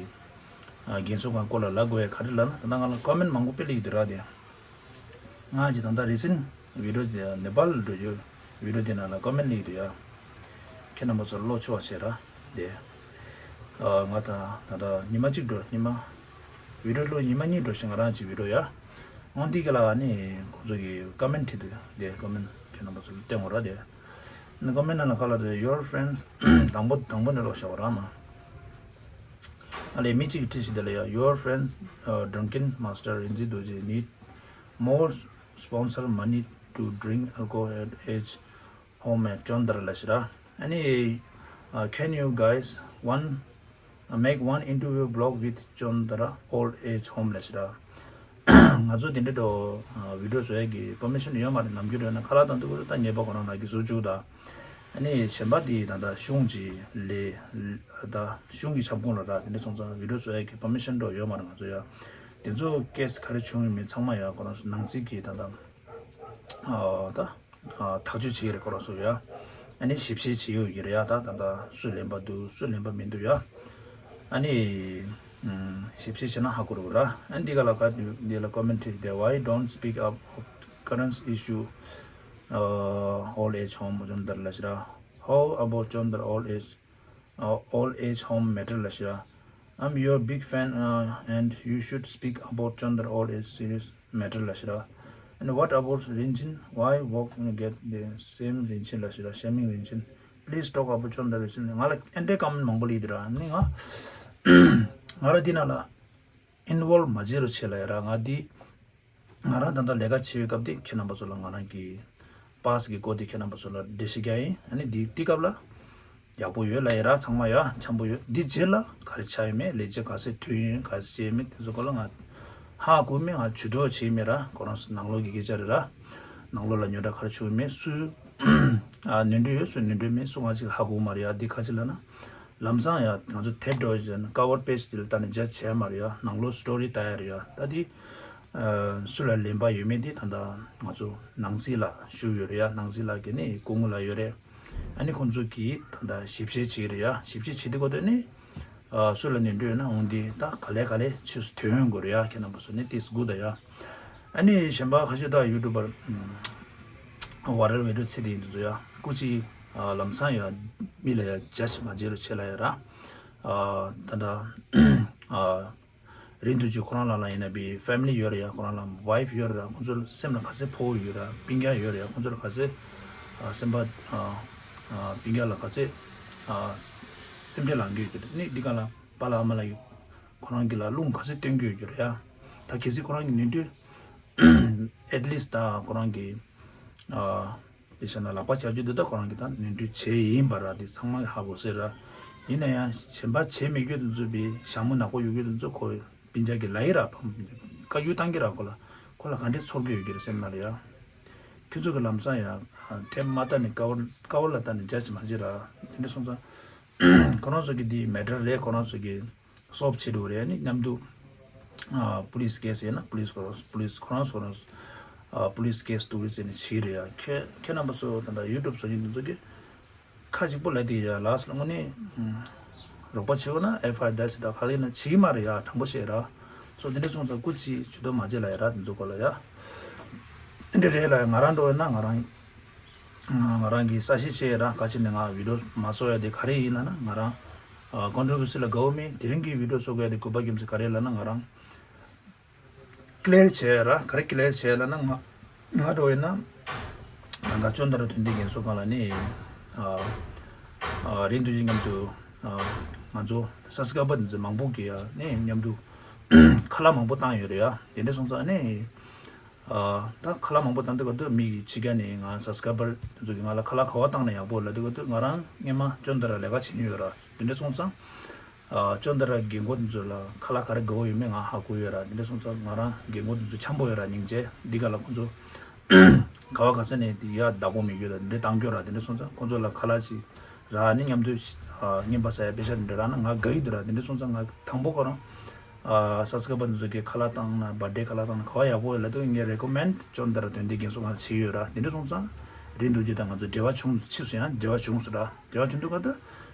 རྒན་གསོ་ཁང་སྐོར་ལ་ལབ་དགོས་ཡ་ག་རེ་ལབ་ན་ད་ལྟ་ང་ལ་ཀོ་མེན་མང་པོ་དཔེ་སླེབས་ཀྱི་འདུག་ར་དེ། ང་གི་ད་ལྟ་རི་སེན་བི་ཌི་ཡོ་དེ་ནེ་པཱལ་འགྲོ་རྒྱུ་བི་ཌི་ཡོ་དེ་ནང་ལ་ཀོ་མེན་སླེབས་ཀྱི་འདུག་ཡ། ཁྱེད་རྣམ་པ་ཚོར་བློ་ཆེ་བ་བྱེད་ར་དེ། ང་ད་ད་ལྟ་ཉི་མ་གཅིག་འགྲོ་ཉི་མ་བི་ཌི་ཡོ་བླུགས་ཉི་མ་གཉིས་འགྲོ་ཞིང་ང་རང་གཅིག་བི་ཌི་ཡོ་ཡ། འོང་འདི་ག་ལ་ནི་ཁོང་ཚོ་གི་ཀོ་མེན་བྲིས་འདུག་དེ། ཀོ་མེན་ཁྱེད་རྣམ་པ་ཚོར་བསྟན་དགོས་ར་དེ། ནི་ཀོ་མེན་ནང་ལ་ཁ་ལ་དེ་your friend དང་པོ་དང་པོ་ནས་ཀློག་བཞག་པ་ར་མ། ཨ་ལས་མི་གཅིག་གིས་བྲིས་ཤིག་དེ་ལ་ཡ། Your friend uh, drunken master Rinzi Dorji need more sponsor money to drink alcohol at age home at Chondar ལ་ཞེ་ར། ཨ་ནི་uh, can you guys one uh, make one interview blog with Chondar old age home ལ་ཞེ་ར། ང་ཚོ་དེ་འདྲ་འགྲོ་བི་ཌི་ཡོ་བཟོ་ཡ་གི་པར་མི་ཤན་ཡོད་མ་རེད། ནམ་རྒྱུན་རེད་ན་ཁ་ལག་དང་དུ་གུ་ད་ཉེས་པ་ཁོ་རང་ལ་གི་བཟོ་བཅུག་ད། ཨ་ནི་གཞན་པ་དེ་ད་ལྟ་གཞུང་གི་ལས་ད་གཞུང་གི་ཁྱབ་ཁོངས་ལ་ར་དེ་འདྲ་སོང་ཙང་བི་ཌི་ཡོ་བཟོ་ཡ་གི་པར་མི་ཤན་འགྲོ་ཡོད་མ་རེད། ང་ཚོ་ཡ་དེ་ཚོ་ཀེ་སི་ག་རེ་བྱུང་ཡོད་མེད་ཚང་མ་ཡ་ཁོ་རང་ཚོ་ནང་སྲིད་ཀྱི་ད་ལྟ་ཨ་ད། ཐག་གཅོད་བྱེད་ཀྱི་རེད་ཁོ་རང་ཚོ་ཡ། ཨ་ནི་ཞིབ་བཤེར་བྱེད་ཡོད་ཀྱི་རེད་ཡ། ད་ད་ད་སུ་ལེན་པ་འདུག་སུ་ལེན་པ་མི་འདུག་ཡ། ཨ་ནི་ཞིབ་བཤེར་བྱས་ན་ཧ་གོ་རུ་ར། ཨ་ནི་འདི་ག་ལ་ག་འདི་ལ་ཀོ་མེན་ཊི་དེ། Why don't speak up of current issue, uh, old age home ཅོན་དར་ལ་ཤི་ར། How about ཅོན་དར old age, uh, old age home matter ལ་ཤི་ར། I'm your big fan, uh, and you should speak about ཅོན་དར old age serious matter ལ་ཤི་ར། And what about རིན་ཆེན? Why won't you get the same རིན་ཆེན་ལ་ཤི་ར། ཤེ་མིང་རིན་ཆེན། Please talk about ཅོན་དར་རིན་ཆེན། ང་ལ་ཨེ་འདྲའི་ཀོ་མེན་ཊི་མང་པོ་ལི་འདི་ར། ནི་ང་ང་ར་འདི་ན་ལ་ཨིན་ཝོལ་མ་བྱེད་རོགས་བྱེད་ལ་ཡ་ར། ང་འདི་ང་རང་ད་ལྟ་ལས་ཀ་བྱེད་པའི་སྐབས་དེ་ཁྱེད་རྣམ་པ་ཚོ་ལ་ང་རང་གི་པཱ་སི་གི་སྐོར་དེ་ཁྱེད་རྣམ་པ་ཚོ་ལ་འགྲེལ་བཤད་རྒྱག་ཡིན། ཨ་ནི་འདི་འདི་སྐབས་ལ་ཡག་པོ་ཡོད་ལ་ཡ་ར། ཚང་མ་ཡ་འཆམ་པོ་ཡོད། འདི་རྗེས་ལ་ག་རེ་ཆགས་ཡོད་མེད། ལས་བྱེད་ག་ཚད་ཐོན་ཡོད་ག་ཚད་བྱས་ཡོད་མེད་དེ་ཚོ་སྐོར་ལ་ང་ཧ་གོ་མེད། ང་ཇུས་གཏོགས་བྱེད་མེད་ར། ཁོ་རང་ནང་ལོགས་ཀྱི་སྐད་ཆ་རེད་ར། ནང་ལོགས་ལ་ཉོ་གྲྭ་ག་རེ་བྱུང་ཡོད་མེད། སུ་ཨ་ནོར་འཁྲུལ་ཡོད་སུ་ནོར་འཁྲུལ་མེད། སུ་ང་ཅིག་ཧ་གོ་མ་རེད་ཡ། འདི་ག་ཅི་ལ་ན། ལམ་སང་ཡང་ང་ཚོ་དེབ་འགྲོ་བཞིན་ཀ་བར་པེ་ཇི་དེ་ལ་ལྟ་ནས་ཇ་བྱས་མ་རེད་ཡ། ནང་ལོགས་སི་ཊོ་རི་ལྟ་ཡ་རེད་ཡ། ད་དེ་སུ་ལ་ལེན་པ་ཡོད་མེད་དེ་ད་ལྟ་ང་ཚོ་ནང་སྲིད་ལ་ཞུགས་ཡོད་རེད་ཡ། ནང་སྲིད་ལ་གི་ནི་སྐུ་ངོ་ལ་ཡོད་རེད། ཨ་ནི་ཁོང་ཚོ་གིས་ད་ལྟ་ཞིབ་བཤེར་བྱེད་ཀྱི་རེད་ཡ། ཞིབ་བཤེར་བྱེད་དུས་གོ་དོན་ནི་སུ་ལ་ནོར་འཁྲུལ་ཡོད་ན་འོང་དེ་ད་ག་ལེ་ག་ལེ་ཕྱིས་སུ་ཐོན་ཡོང་དགོས་རེད་ཡ། ཁྱེད་རྣམ་པ་ཚོ་ནི་དེ་སྒུག་ད་ཡ། ཨ་ནི་གཞན་པ་ཁ་ཤས་ད་ཡུ་ཊུབ་པར་ཝ་རལ་བེ་ཊུ་ཚེ་དེ་འདི་ཚོ་ཡ་སྐུ་མཁྱེན། ལམ་སང་ཡ་མི་ལ་ཡ་ཇ་ཇི་མ་བྱེད་རོགས་བྱེད་ལ་ཡ་ར། ད་ལྟ་རིན་དུ་ཇི་ཁོ་རང་ལ་ལ་ཡིན་ན་བི་ཕེ་མི་ལི་ཡོད་རེད་ཡ། ཁོ་རང་ལ་ཝའི་ཕི་ཡོད་རེད་ཡ། ཁོང་ཚོ་སེམས་ལ་ག་ཚད་ཕོག་ཡོད་ར། སྤུན་ཀྱག་ཡོད་རེད་ཡ། ཁོང་ཚོ་ལ་ག་ཚད་སེམས་པ་སྤུན་ཀྱག་ལ་ག་ཚད་སེམས་ཁྲལ་ལངས་ཀྱི་ཡོད་ཀྱི་རེད། ནི་འདི་ག་ལ་པཱ་ལགས་ཨ་མ་ལགས་ཁོ་རང་གི་ལ་རླུང་ག་ཚད་སྟོན་གྱི་ཡོད་ཀྱི་རེད་ཡ། ད་གལ་སྲིད་ཁོ་རང་གི་ནོར་འཁྲུལ་ཨེཊ་ལིསི་ཊི་ད་ཁོ་རང་གི་ཨ་དེ་བྱས་ན་ལག་པ་བྱ་རྒྱུ་འདི་ད་ཁོ་རང་གི་ད་ནོར་འཁྲུལ་བྱས་ཡིན་པ་ར། དེ་ཚང་མ་ཧ་གོ་སྲིད་ར། ཡིན་ན་ཡང་གཞན་པ་བྱས་མེད་རྒྱུ་དེ་ཚོ་བི་ཞྭ་མོ་ནག་པོ་ཡོད་རྒྱུ་དེ་ཚོ་ཁོ་སྤུན་ཀྱག་གི་ལ་ཡི་ར་ཕམ་བཀའ་བཀྱོན་བཏང་གི་ར། ཁོ་ལ་ཁོ་ལ་ག་འདྲས་ཚོར་གི་ཡོད་ཀྱི་རེད་སེམས་ནང་ལ་ཡ། ཁྱོད་ཚོ་གི་ལམ་སང་ཡ་དེ་མ་ལྟ་ནས་ཀ་བར་ཀ་བར་ལ་ལྟ་ནས་ཇ་ཇི་མ་བྱེད་ར། དེ་འདྲས་སོང་ཙང་ཁོ་རང་ཚོ་གི་དེ་མེ་ཊར་རེད། ཁོ་རང་ཚོ་གི་སོབ་བྱེད་འགྲོ་རེད། ནི་མཉམ་དུ་པུ་ལིས་ཀེ་སི་ཡིན་ན་པུ་ལིས་ཁོ་རང་པུ་ལིས་ཁོ་རང་ཚོ་རང་པུ་ལིས་ཀེ་སི་འདུག་རེད་ཟེར་ནས་བྱེད་རེད་ཡ། ཁྱེད་ཁྱེད་རྣམ་པ་ཚོ་ད་ལྟ་ཡུ་ཊུབ་བཟོ་མཁན་འདི་ཚོ་གི་ཁ་གཅིག་པོ་ལ་དེ་ཡ་ལགས་སོ་དངོས་གནས་རོགས་པ་བྱེད་དགོས་ན་ཨེཕ་ཨའི་ཨར་ད་ཅི་ད་ག་ལེ་ན་བྱེད་ཀྱི་མ་རེད་ཡ། དྲང་པོ་བཤད་ར། སོ་དེ་འདྲ་སོང་ཙང་སྐུ་ཅི་ཇུས་གཏོགས་མ་བྱེད་ལ་ཡ་ར། དེ་ཚོ་སྐོར་ལ་ཡ་དེ་འདྲ་རེད་ལ་ཡ། ང་རང་འགྲོ་ཡ་ན་ང་རང་ང་རང་གི་ས་ཤེས་ཆེ་རང་ག་ཅི་ནས་ང་བི་ཌི་ཡོ་མ་བཟོ་ཡ་དེ་ག་རེ་ཡིན་ལ་ན་ང་རང་ཀོན་ཊི་རི་བུ་ཤན་ལ་དགའ་བོ་མེད། དེ་རིང་གི་བི་ཌི་ཡོ་བཟོ་དགོས་ཡ་དེ་དགོས་པ་རྒྱུ་མཚན་ག་རེ་ལ་ན་ང་རང་ཀི་ལི་ཡར་བྱས་ར། ག་རེ་ཀི་ལི་ཡར་བྱས་ལ་ན་ང་ང་འགྲོ་ཡིན་ན་ད་ལྟ་ཅོན་ཏ་ར་དོན་ལྡན་རྒན་གསོ་ཁང་ལ་ནི་རིན་དུ་ཅི་མཉམ་དུ་ང་ཚོ་སབ་སི་ཀ་རའི་བར་དེ་ཚོ་མང་པོ་གི་ཡ་ནི་མཉམ་དུ་ཁ་ལག་མང་པོ་བཏང་ཡོད་རེད་ཡ། དེ་འདྲ་སོང་ཙང་ནི། ཨ་ད་ཁ་ལག་མང་པོ་བཏང་དུས་ག་དུས་མི་གི་ཕྱི་རྒྱལ་ནས་ང་སབ་སི་ཀ་རའི་བར་དེ་ཚོ་གིས་ང་ལ་ཁ་ལག་ག་བ་བཏང་ན་ཡག་པོ་ལབ་དུས་ག་དུས་ང་རང་སྔན་མ་ཅོན་ཏ་ར་ལས་ཀ་བྱེད་མྱོང་ཡོད་ར། དེ་འདྲ་སོང་ཙང་ཨ་ཅོན་ཏ་ར་རྒན་གོག་དེ་ཚོ་ལ་ཁ་ལག་ག་རེ་དགའ་བོ་ཡོད་མེད་ང་ཧ་གོ་ཡོད་ར། དེ་འདྲ་སོང་ཙང་ང་རང་རྒན་གོག་དེ་ཚོ་འཆམ་པོ་ཡོད་ར། སྙིང་རྗེ། འདི་ག་ལ་ཁོང་ཚོ་ག་བ་ག་ས་ནས་དེ་ཡ་བདག་པོ་མི་དགོས་ར། དེ་འདྲ་བཏང་རྒྱུ་ར། དེ་འདྲ་སོང་ཙང་ཁོང་ཚོ་ལ་ཁ་ལག་ཅིག་རག་ནི་མཉམ་དུ་ཨ་རྔན་པ་ཟ་ཡ་པེ་ཤ་དེ་འདྲ་རག་ན་ང་དགའ་གི་འདུག་ར། དེ་འདྲ་སོང་ཙང་ང་དང་པོ་ཁོ་རང་ཨ་སབ་སི་ཀ་རའི་བར་དེ་ཚོ་གིས་ཁ་ལག་བཏང་ན་བར་ཐི་ཌེ་ཁ་ལག་བཏང་ན་ག་བ་ཡག་པོ་ཡོད་ལབ་དུས་ངས་རེ་ཀོ་མེན་ཌི་ཅོན་ཏ་ར་དོན་ལྡན་རྒན་གསོ་ཁང་ལ་བྱས་ཡོད་ར། དེ་འདྲ་སོང་ཙང་རིན་དུ་ཅི་དང་ང་ཚོ་འབྲེལ་བ་བྱུང་། ཕྱིས་སུ་ཡང་འབྲེལ་བ་བྱུང་སོང་ར། འབྲེལ་བ་བྱུང་དུས་ག་ད་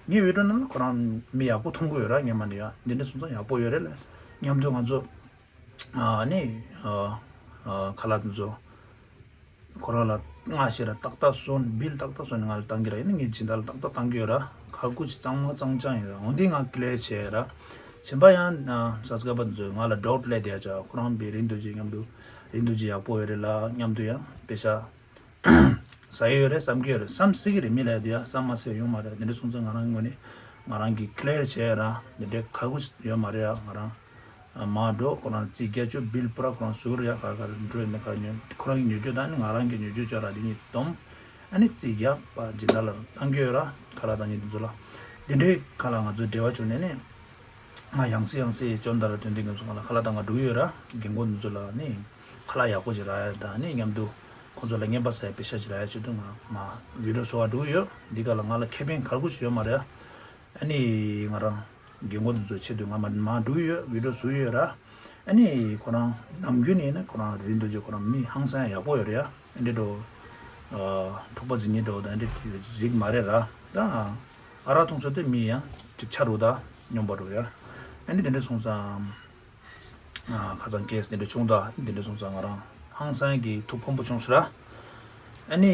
ངའི་བི་ཌི་ཡོ་ནང་ལ་ཁོ་རང་མི་ཡག་པོ་མཐོང་གི་ཡོད་ར། སྔན་མ་ནས་ཡ་དེ་འདྲ་སོང་ཙང་ཡག་པོ་ཡོད་རེད་ལ་མཉམ་དུ་ང་ཚོ་ཨ་ནི་ཨ་ཨ་ཁ་ལག་དེ་ཚོ་ཁོ་རང་ལ་སྔ་ཕྱི་ར་ཏག་ཏག་སོང་། བིལ་ཏག་ཏག་སོང་ནས་ང་ལ་བཏང་གི་ར། ཡིན་ན་ངས་སྦྱིན་བདག་ལ་ཏག་ཏག་བཏང་གི་ཡོད་ར། ཁ་ཁུ་ཅིག་གཙང་མ་གཙང་རྐྱང་ཡིན་ར། འོན་ཏེ་ང་ཀི་ལི་ཡར་བྱས་ར། གཞན་པ་ཡང་ཨ་སབ་སི་ཀ་རའི་བར་དེ་ཚོས་ང་ལ་ཌའུ་ཊི་སླེབས་བསྡད་ཡ་ཅག་ཁོ་རང་བི་རིན་དུ་ཅི་མཉམ་དུ་རིན་དུ་ཅི་ཡག་པོ་ཡོད་རེད་ལ་མཉམ་དུ་ཡང་པེ་ཤ་ཟ་ཡི་ཡོད་རེད་བསམ་གྱི་ཡོད་རེད། བསམ་སྲིད་ཀྱི་རེད། མི་ལ་ཡ་དེ་ཡ་བསམ་མ་ཟད་ཡོང་མ་རེད། དེ་འདྲ་སོང་ཙང་ང་རང་ངོས་ནས་ང་རང་གི་ཀི་ལི་ཡར་བྱས་ར། དེ་འདྲའི་ཁ་ཁུ་ཡོད་མ་རེད་ཡ། ང་རང་མར་འགྲོ་ཁོ་རང་རྩིས་རྒྱག་ཆོག་བིལ་པུ་ར་ཁོ་རང་ཟུར་ར་ཡ། ག་ག་རེ་འགྲོ་ཡིན་ན་ག་ཉོ་ཁོ་རང་གི་ཉོ་རྒྱུ་དང་ནི་ང་རང་གི་ཉོ་རྒྱུ་ཅོག་ར་དེ་གཉིས་བསྡོམས། ཨ་ནི་རྩིས་རྒྱག་པ་སྦྱིན་བདག་ལ་བཏང་གི་ཡོད་ར། ཁ་ལག་བཏང་མཁན་དེ་ཚོ་ལ། དེ་འདྲའི་ཁ་ལག་ང་ཚོ་འབྲེལ་བ་བྱུང་ནས་ནི། ང་ཡང་སེ་ཡང་སེ་ཅོན་ཏ་ར་དོན་ལྡན་རྒན་གསོ་ཁང་ལ་ཁ་ལག་བཏང་ག་འགྲོ་གི་ཡོད་ར། རྒན་གོག་འདི་ཚོ་ལ་ནི་ཁ་ལག་ཡག་པོ་ཅིག་རག་ཡ་དང་ནི་མཉམ་དུ་ཁོང་ཚོ་ལ་རྔན་པ་ཟ་ཡ་པེ་ཤ་ཅིག་རག་ཡ་ཆེད་དུ་ང་མ་བི་ཌི་ཡོ་བཟོ་བ་འགྲོ་གི་ཡོད། འདི་ག་ལ་ང་ལ་ཁེ་ཕན་ག་རེ་ཅིག་ཡོད་མ་རེད། ཨ་ནི་ང་རང་རྒན་གོག་འདི་ཚོའི་ཆེད་དུ་ང་མ་མ་འགྲོ་གི་ཡོད། བི་ཌི་ཡོ་བཟོ་གི་ཡོད་ར། ཨ་ནི་ཁོ་རང་ནམ་རྒྱུན་ནས་ནི་ཁོ་རང་རིན་དུ་ཅི་ཁོ་རང་མི་ཧང་སང་ཡག་པོ་ཡོད་རེད་ཡ། ཨ་འདྲ་འགྲོ། འཁྲུག་པ་འཛིང་མཁན་འདྲ་བོ་དང་འདི་རིགས་མ་རེད་ར། ད་ཨ་རག་འཐུང་ས་དེ་མི་ཡང་ཅིག་ཆ་རུ་ད་སྙོམས་པ་རུ་ཡ། ཨ་ནི་དེ་འདྲ་སོང་ཙང་ཁ་སང་ཀེ་སི་དེ་འདྲ་བྱུང་ད། དེ་འདྲ་སོང་ཙང་ང་རང་ཧང་སང་གི་ཐུགས་ཕམ་པོ་བྱུང་སོང་ར། ཨ་ནི་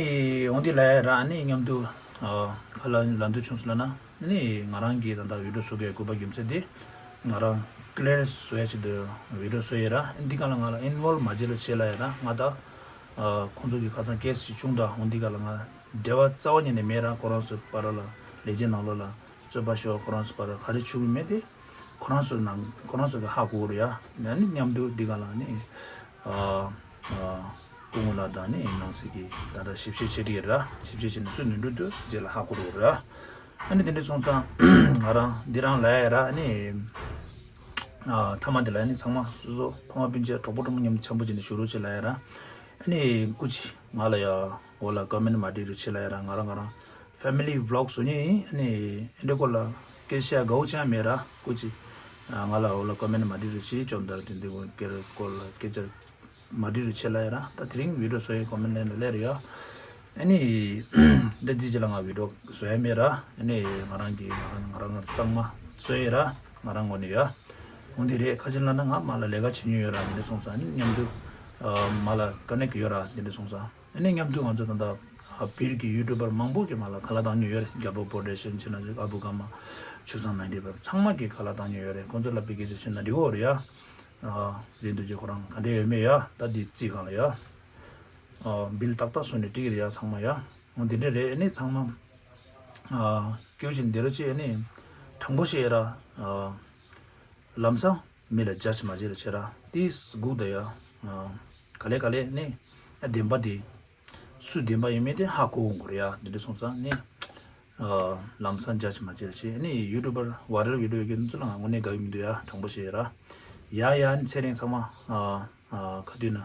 འོ་འདི་ལ་ཡ་ར། ཨ་ནི་མཉམ་དུ་ཁ་ལ་ལ་འདུ་བྱུང་སོང་ལ་ན། ཨ་ནི་ང་རང་གིས་ད་ལྟ་བི་ཌིའོ་བཟོ་དགོས་དགོས་པ་རྒྱུ་མཚན་དེ་ང་རང་ཀི་ལི་ཡར་བཟོ་ཡ་ཆེད་དུ་བི་ཌིའོ་བཟོ་ཡ་ར། འདི་ག་ལ་ང་ལ་ཨིན་ཝོལ་མ་བྱེད་ལ་བྱེད་ལ་ཡ་ར། ང་ད་ཁོང་ཚོ་གི་ཁ་སང་ཀེ་སི་ཞིག་བྱུང་ད། འོ་འདི་ག་ལ་ང་འབྲེལ་བ་རྩ་བ་ཉིད་ནས་མེད་ར། ཁོ་རང་ཚོའི་བར་ལ་ལས་བྱེད་ནང་ལོགས་ལ་རྩོད་པ་ཤོར། ཁོ་རང་ཚོའི་བར་ལ་ག་རེ་བྱུང་མེད་དེ་ཁོ་རང་ཚོའི་ནང་ཁོ་རང་ཚོ་གི་ཧ་གོ་རུ་ཡ། ཨ་ནི་མཉམ་དུ་འདི་ག་ལ་ནི་ཨ་ཨ་སྐུ་ངོ་ལགས་དང་ནི་ནང་སྲིད་ཀྱི་ད་ལྟ་ཞིབ་བཤེར་བྱེད་ཀྱི་ར། ཞིབ་བཤེར་བྱས་ནས་སུ་ནུས་འགྲོ་འདུག་རྗེས་ལ་ཧ་གོ་རུ་ར། ཨ་ནི་དེ་འདྲ་སོང་ཙང་ང་རང་འདི་རང་ལ་ཡ་ར། ཨ་ནི་ཨ་མཐའ་མ་འདི་ལ་ནི་ཚང་མ་སོ་སོ་ཕ་མ་སྤུན་མཆེད་གྲོགས་པོ་གྲོགས་མོ་མཉམ་དུ་འཆམ་པོ་བྱས་ནས་བཞུགས་རོགས་བྱེད་ལ་ཡ་ར། ཨ་ནི་སྐུ་མཁྱེན་ང་ལ་ཡ་འོ་ལ་ཀོ་མེན་མ་འབྲི་རོགས་བྱེད་ལ་ཡ་ར། ང་རང་ང་རང་ཕེ་མི་ལི་བི་ལོག་བཟོ་མཁན་ཡིན། ཨ་ནི་ཨེ་འདྲ་སྐོར་ལ་སྐད་ཆ་དགའ་བོ་ཅང་མེད་ར། སྐུ་མཁྱེན་ང་ལ་འོ་ལ་ཀོ་མེན་མ་འབྲི་རོགས་བྱེད། ཅོམ་དར་དེ་འདི་སྐོར་ལ་སྐད་ཆ་མ་འབྲི་རོགས་བྱེད་ལ་ཡ་ར། ད་དེ་རིང་བི་ཌིའོ་བཟོ་ཡའི་ཀོ་མེན་ལེན་ལ་སླེབས་རེད་ཡ། ཨ་ནི་འདི་རྗེས་ལ་ང་བི་ཌིའོ་བཟོ་ཡ་མེད་ར། ཨ་ནི་ང་རང་གི་ང་རང་ང་རང་གཙང་མ་བཟོ་ཡ་ར། ང་རང་ངོས་ནས་ཡ། འོ་འདི་རེད། ཁ་ཆེན་ལ་ན་ང་མ་ལ་ལས་ཀ་བྱེད་མྱོང་ཡོད་ར། འདི་འདྲ་སོང་ཙང་ཨ་ནི་མཉམ་དུ་མ་ལ་ཀ་ནེག་ཡོད་ར། འདི་འདྲ་སོང་ཙང་ཨ་ནི་མཉམ་དུ་ང་ཚོ་ད་ལྟ་བིར་གྱི་ཡུ་ཊུབ་པར་མང་པོ་གི་མ་ལ་ཁ་ལག་བཏང་མྱོང་ཡོད་རེད། རྒྱལ་པོ་པོ་ཌེ་ཤན་ཆེ་ན་ཅིག་ཨ་བུ་ཀ་མ་ཆུ་བཟང་ནང་འདྲེས་པ་ཚང་མ་གི་ཁ་ལག་བཏང་མྱོང་ཡོད་རེད། ཁོང་ཚོ་ལ་པི་ཀེ་ཅིག་བྱེད་ན་འགྲིག་གོ་རེད་ཡ། རེད་འདུག་ཅེས་ཁོ་རང་ག་འདྲ་ཡོད་མེད་ཡ། ད་འདི་རྩིས་གང་ལ་ཡ། བིལ་ཏག་ཏག་བཟོས་ནས་སྤྲད་ཀྱི་རེད་ཡ་ཚང་མ་ཡ། འོ་འདི་འདྲ་རེད། ཨ་ནི་ཚང་མ་སྐྱོ་ཞིང་འདི་རུ་ཅེ་ཨ་ནི་དྲང་པོ་བཤད་ཡ་ར། ལམ་སང་མི་ལ་ཇ་ཇི་མ་བྱེད་ར་བྱེད་ར། ཏིས་སྒུག་ད་ཡ། ག་ལེ་ག་ལེ་ནི་བདེན་པ་འདི་སུ་བདེན་པ་ཡིན་མིན་དེ་ཧ་གོ་འོང་གི་རེད་ཡ། འདི་འདྲ་སོང་ཙང་ནི་ལམ་སང་ཇ་ཇི་མ་བྱེད་ར་བྱེད། ནི་ཡུ་ཊུབ་པར་ཝའི་རལ་བི་ཌིའོ་ཡོད་མཁན་ཚོ་ལ་ང་དངོས་གནས་དགའ་གི་མི་འདུག་ཡ། དྲང་པོ་བཤད་ཡ་ར། ཡ་ཡ་ནི་ཚེ་རིང་ཚང་མ་ག་དུས་ན་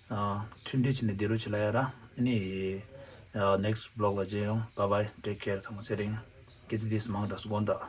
མཐུན་སྒྲིལ་བྱས་ནས་བསྡད་རོགས་བྱེད་ལ་ཡ་ར། ནི་next vlog ལ་མཇལ་ཡོང་། bye bye, take care ཚང་མ་ཚེ་རིང་། སྐྱེ་ཚེ་འདིས་མང་དྲགས་སུ་དགོངས་དག